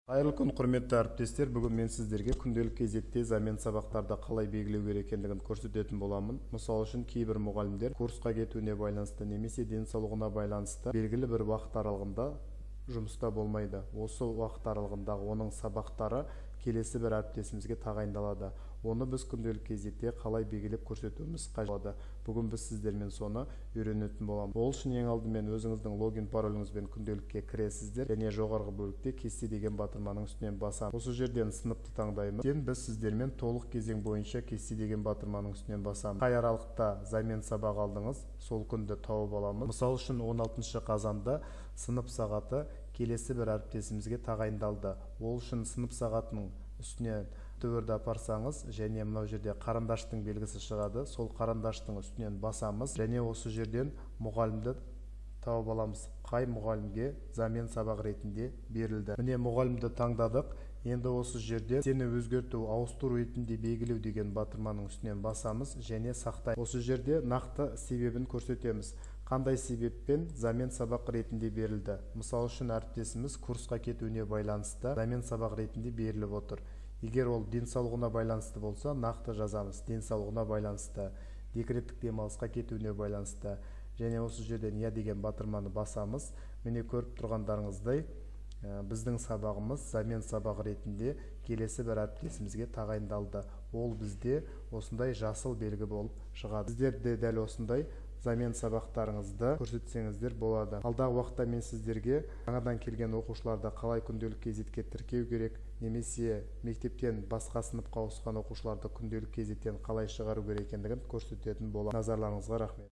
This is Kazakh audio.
Қайырлы күн, құрметті әріптестер. Бүгін мен сіздерге күнделік кезекте замен сабақтарды қалай белгілеу керек екендігін көрсететін боламын. Мысал үшін, кейбір мұғалімдер курсқа кетуіне байланысты немесе денсаулығына байланысты белгілі бір уақыт аралығында жұмыста болмайды. Осы уақыт аралығындағы оның сабақтары келесі бір әріптесімізге тағайындалады. Оны біз күнделік кезекте қалай белгілеп көрсетуіміз қажет. Бүгін біз сіздермен соны үйренетін боламыз. Ол үшін ең алдымен өзіңіздің логин пароліңізбен күнделікке кіресіздер және жоғарғы бөлікте кесте деген батырманың үстінен басамыз. Осы жерден сыныпты таңдаймыз. Кейін біз сіздермен толық кезең бойынша кесте деген батырманың үстінен басамыз. Қай аралықта замен сабақ алдыңыз, сол күнді тауып аламыз. Мысал үшін, 16 қазанда сынып сағаты келесі бір әріптесімізге тағайындалды. Ол үшін сынып сағатының үстіне түбірді апарсаңыз, және мынау жерде қарандаштың белгісі шығады. Сол қарандаштың үстінен басамыз және осы жерден мұғалімді тауып аламыз. Қай мұғалімге замен сабақ ретінде берілді. Міне, мұғалімді таңдадық. Енді осы жерде сені өзгерту, ауыстыру ретінде белгілеу деген батырманың үстінен басамыз және сақтай. Осы жерде нақты себебін көрсетеміз. Қандай себеппен замен сабақ ретінде берілді? Мысал үшін, әріптесіміз курсқа кетуіне байланысты замен сабақ ретінде беріліп отыр. Егер ол денсаулығына байланысты болса, нақты жазамыз. Денсаулығына байланысты, декреттік демалысқа кетуіне байланысты. Және осы жерден «Я» деген батырманы басамыз. Міне, көріп тұрғандарыңыздай, біздің сабағымыз замен сабақ ретінде келесі бір әріптесімізге тағайындалды. Ол бізде осындай жасыл белгі болып шығады. Сіздер де дәл осындай замен сабақтарыңызды көрсетсеңіздер болады. Алдағы уақытта мен сіздерге жаңадан келген оқушыларды қалай күнделік кезекке тіркеу керек немесе мектептен басқа сыныпқа ауысқан оқушыларды күнделік кезектен қалай шығару керек екендігін көрсететін боламын. Назарларыңызға рахмет.